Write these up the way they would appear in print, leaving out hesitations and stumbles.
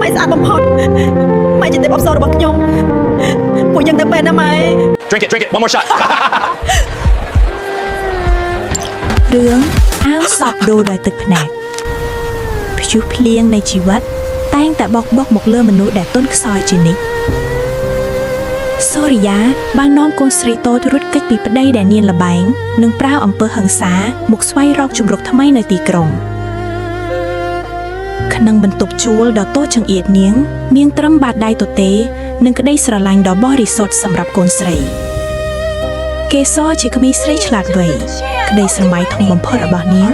ម៉ែស្អាតបំផុតម៉ែជាទេពអប្សររបស់ខ្ញុំពួកយើងទៅពេទ្យណាម៉ែ Drink it, drink it. One more shot. រឿងអាវសក់ដូរដោយទឹកភ្នែកព្យុះភ្លៀងនៃជីវិត តែងតែបោកបោកមកលើមនុស្សដែលទន់ខ្សោយជានិច្ចសូរិយាបាននាំកូនស្រីតូចរត់គេចពីប្តីដែលនានលបែងនិងប្រើអំពើហិង្សាមកស្វែងរកជម្រកថ្មីនៅទីក្រុងក្នុងបន្ទប់ជួលដ៏តូចចង្អៀតនាង នាងត្រឹមបាតដៃទទេនិងក្តីស្រឡាញ់ដ៏បរិសុទ្ធសម្រាប់កូនស្រី កេសរជាក្មេងស្រីឆ្លាតវៃក្តីស្រមៃធំបំផុតរបស់នាង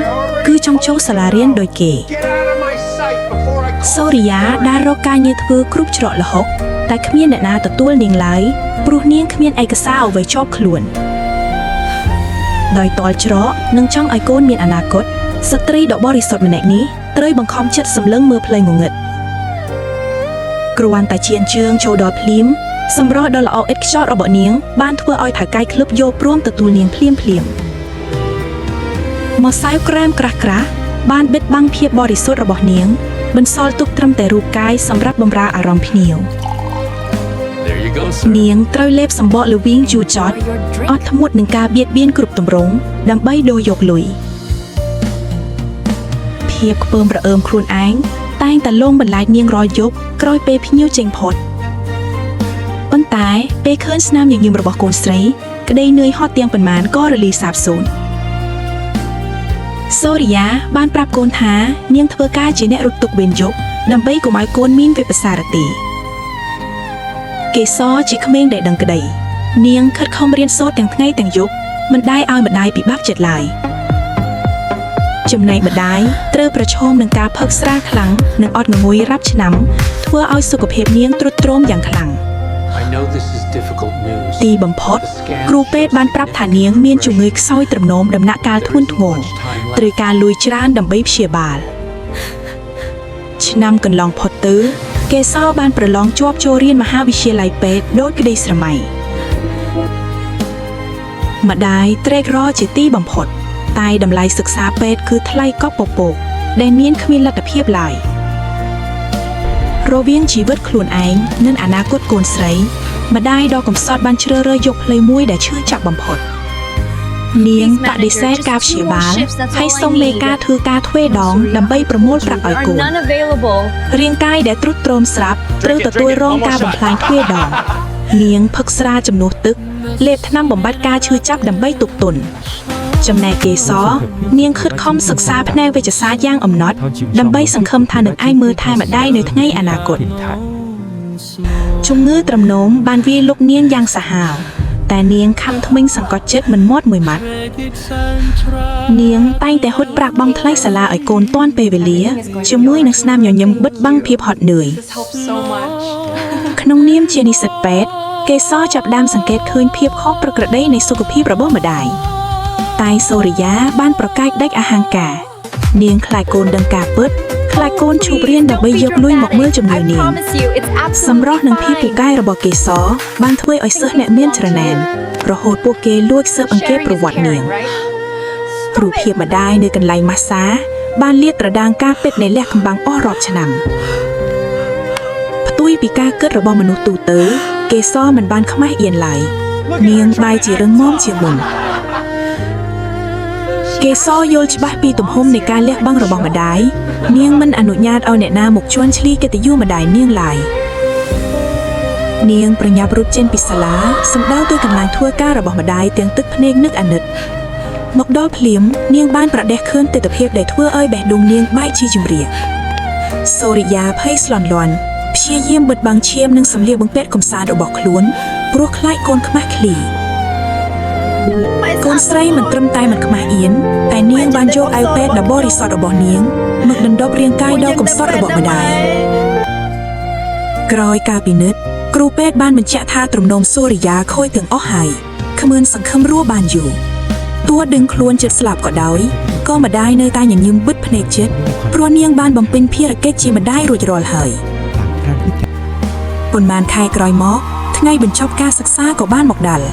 គឺចង់ចូលសាលារៀនដូចគេ Get out of my sight before I call សូរិយាដើររកការងារធ្វើគ្រប់ច្រកល្ហុកតែគ្មានអ្នកណាទទួលនាងឡើយព្រោះនាងគ្មានឯកសារអ្វីជាប់ខ្លួនដោយតល់ច្រកនិងចង់ឲ្យកូនមានអនាគតស្ត្រីដ៏បរិសុទ្ធម្នាក់នេះត្រូវបង្ខំចិត្តសម្លឹងមើលផ្លូវងងឹតគ្រាន់តែឈានជើងចូលដល់ភ្លាមសម្រស់ដ៏ល្អឥតខ្ចោះរបស់នាងបានធ្វើឲ្យថៅកែក្លឹបយកព្រមទទួលនាងភ្លាមភ្លាមៗម្សៅក្រែមក្រាស់ៗបានបិទបាំងភាពបរិសុទ្ធរបស់នាង បន្សល់ទុកត្រឹមតែរូបកាយសម្រាប់បម្រើអារម្មណ៍ភ្ញៀវ There you go, sir. នាងត្រូវលេបសម្បកល្វីងជូរចត់អត់ធ្មត់នឹងការបៀតបៀនគ្រប់ទម្រង់ដើម្បីដូរយកលុយភាពខ្ពើមរអើមខ្លួនឯងតែងតែលងបន្លាចនាងរាល់យប់ក្រោយពេលភ្ញៀវចេញផុតប៉ុន្តែពេលឃើញស្នាមញញឹមរបស់កូនស្រី ក្តីនឿយហត់ទាំងប៉ុន្មានក៏រលាយសាបសូន្យសូរិយាបានប្រាប់កូនថានាងធ្វើការជាអ្នករត់ទុកវេនយប់ដើម្បីកុំឲ្យកូនមានវិបស្សសារទី កេសរជាក្មេងដែលដឹងក្តី នាងខិតខំរៀនសូត្រទាំងថ្ងៃទាំងយប់មិនដែលឲ្យម្ដាយពិបាកចិត្តឡើយចំណែកម្ដាយត្រូវប្រឈមនឹងការផឹកស្រាខ្លាំងនិងអត់ងងុយរាប់ឆ្នាំធ្វើឲ្យសុខភាពនាងទ្រុឌទ្រោមយ៉ាងខ្លាំង I know this is difficult news. ទីបំផុត គ្រូពេទ្យបានប្រាប់ថានាងមានជំងឺខ្សោយត្រនោមដំណាក់កាលធ្ងន់ធ្ងរត្រូវការលុយច្រើនដើម្បីព្យាបាល ឆ្នាំកន្លងផុតទៅកេសរបានប្រឡងជាប់ចូលរៀនមហាវិទ្យាល័យពេទ្យដោយក្តីស្រមៃម្ដាយត្រេករជាទីបំផុត តែតម្លៃសិក្សាពេទ្យគឺថ្លៃកប់ពពកដែលមានគ្មានលទ្ធភាពឡើយ រវាងជីវិតខ្លួនឯងនិងអនាគតកូនស្រី ម្ដាយដ៏កំសត់បានជ្រើសរើសយកផ្លូវមួយដែលឈឺចាប់បំផុត នាងបដិសេធការព្យាបាលហើយសុំមេការធ្វើការទ្វេដងដើម្បីប្រមូលប្រាក់ឲ្យកូន Are none available. រាងកាយដែលទ្រុឌទ្រោមស្រាប់ត្រូវទទួលរងការបំផ្លាញទ្វេដង នាងផឹកស្រាជំនួសទឹកលេបថ្នាំបំបត្តិការឈឺចាប់ដើម្បីទប់ទល់ចំណែកកេសរនាងខិតខំសិក្សាផ្នែកវិទ្យាសាស្ត្រយ៉ាងអំណត់ដើម្បីសង្ឃឹមថានឹងអាចមើលថែម្ដាយនៅថ្ងៃអនាគត ជំងឺត្រនោមបានវាយលុកនាងយ៉ាងសាហាវតែនាងខំថ្មិញសង្កត់ចិត្តមិនមាត់មួយម៉ាត់ នាងតែងតែហត់ប្រាក់បង់ថ្លៃសាលាឲ្យកូនទាន់ពេលវេលាជាមួយនឹងស្នាមញញឹមបិទបាំងភាពហត់នឿយ This helps so much. ក្នុងនាមជានិស្សិតពេទ្យ កេសរចាប់ផ្ដើមសង្កេតឃើញភាពខុសប្រក្រតីនៃសុខភាពរបស់ម្ដាយតែសូរិយាបានប្រកែកដាច់អហង្ការ នាងខ្លាចកូនដឹងការពិតខ្លាចកូនឈប់រៀនដើម្បី Don't be យកលុយមកមើល dramatic. ជំងឺ I នាង promise you, it's សម្រស់ absolutely និងភាពពូ fine. កែរបស់កេសរបានធ្វើឲ្យសិស្សអ្នកមានច្រណែនរហូតពួកគេលួចស៊ើបអង្កេត Sharing ប្រ is វត្តិនាង caring, right? រូបភាពម្ដាយនៅកន្លែងម៉ាស្សាបានលាតត្រដាងការពិតនៃលះកំបាំងអស់រាប់ឆ្នាំផ្ទុយពីការគិតរបស់មនុស្សទូទៅកេសរមិនបានខ្មាស់អៀនឡើយនាងបែរជារឹងមាំជាងមុនកេសរយល់ច្បាស់ពីទំហំនៃការលះបង់របស់ម្ដាយនាងមិនអនុញ្ញាតឲ្យអ្នកណាមកជន់ឈ្លីកិត្តិយសម្ដាយនាងឡើយនាងប្រញាប់រត់ចេញពីសាលាសម្ដៅទៅកន្លែងធ្វើការរបស់ម្ដាយទាំងទឹកភ្នែកនឹកអាណិត មកដល់ភ្លាមនាងបានប្រដេះឃើញទិដ្ឋភាពដែលធ្វើឲ្យបេះដូងនាងបែកជាជំរាបសូរិយាភ័យស្លន់លាន់ព្យាយាមបិទបាំងឈាមនិងសម្លៀកបំពាក់កំសាន្តរបស់ខ្លួនព្រោះខ្លាចកូនខ្មាស់ឃ្លី ម៉ែ កូនស្រីមិនត្រឹមតែមិនខ្មាស់អៀនតែនាងបានយកអាវពេទ្យដ៏បរិសុទ្ធរបស់នាងមកដណ្ដប់រាងកាយដ៏កំសត់របស់ម្ដាយក្រោយការពិនិត្យគ្រូពេទ្យបានបញ្ជាក់ថាត្រំនោមសូរិយាខូចទាំងអស់ហើយគ្មានសង្ឃឹមរស់បានយូរ តួដឹងខ្លួនចិត្តស្លាប់ក៏ដោយក៏ម្ដាយនៅតែញញឹមបិទភ្នែកចិត្តព្រោះនាងបានបំពេញភារកិច្ចជាម្ដាយរួចរាល់ហើយប៉ុន្មានខែក្រោយមកថ្ងៃបញ្ចប់ការសិក្សាក៏បានមកដល់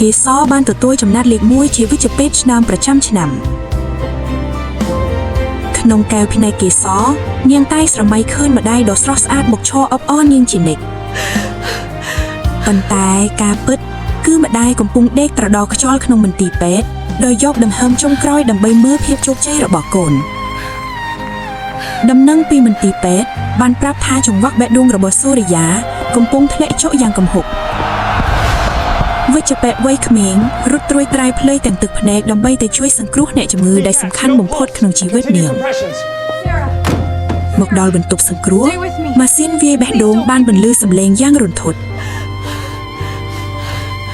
កេសរបានទទួលចំណាត់លេខ1ជាវិជ្ជពេទ្យឆ្នាំប្រចាំឆ្នាំ ក្នុងកែវភ្នែកកេសរនាងតែស្រមៃឃើញម្ដាយដ៏ស្រស់ស្អាតមកឈរអបអរនាងជានិច្ចប៉ុន្តែការពិត គឺម្ដាយកំពុងដេកត្រដរខ្យល់ក្នុងមន្ទីរពេទ្យដោយយកដង្ហើមចុងក្រោយដើម្បីមើលភាពជោគជ័យរបស់កូន ដំណឹងពីមន្ទីរពេទ្យបានប្រាប់ថាចង្វាក់បេះដូងរបស់សូរិយាកំពុងធ្លាក់ចុះយ៉ាងគំហុកវិជ្ជពេទ្យវ័យក្មេងរត់ត្រួយត្រាយភ្លៃទាំងទឹកភ្នែកដើម្បីទៅជួយសង្គ្រោះអ្នកជំងឺដែលសំខាន់បំផុតក្នុងជីវិត Continue នាង compressions. មកដល់បន្ទប់សង្គ្រោះម៉ាស៊ីនវាយបេះដូងបានបន្លឺសំឡេងយ៉ាងរន្ធត់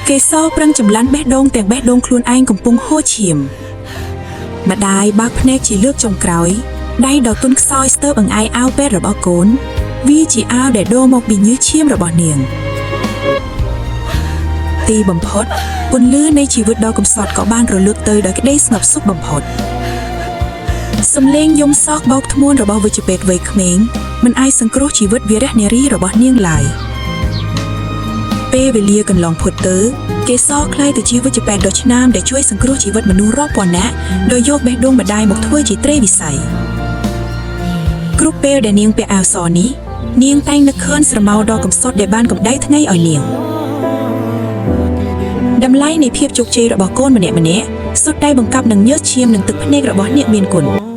កេសរប្រឹងចម្លាន់បេះដូងទាំងបេះដូងខ្លួនឯងកំពុងហូរឈាមម្ដាយបើកភ្នែកជាលើកចុងក្រោយដៃដ៏ទន់ខ្សោយស្ទើរអង្អែលអាវពេទ្យរបស់កូន វាជាអាវដែលដូរមកពីញើសឈាមរបស់នាង ទីបំផុតពន្លឺនៃជីវិតដ៏កំសត់ក៏បានរលត់ទៅដោយក្តីស្ងប់សុខបំផុត សំឡេងយំសោកបោកធ្មូនរបស់វិជ្ជពេទ្យវ័យក្មេងមិនអាចសង្គ្រោះជីវិតវីរៈនារីរបស់នាងឡើយពេលវេលាកន្លងផុតទៅកេសរក្លាយទៅជាវិជ្ជពេទ្យដ៏ឆ្នើមដែលជួយសង្គ្រោះជីវិតមនុស្សរាប់ពាន់នាក់ដោយយកបេះដូងម្ដាយមកធ្វើជាត្រីវិស័យគ្រប់ពេលដែលនាងពាក់អាវសនេះនាងតែងនឹកឃើញស្រមោលដ៏កំសត់ដែលបានកម្ដៅថ្ងៃឲ្យនាងតម្លៃនៃភាពជោគជ័យរបស់កូនម្នាក់ៗសុទ្ធតែបង្កប់នឹងញើសឈាមនិងទឹកភ្នែករបស់អ្នកមានគុណ។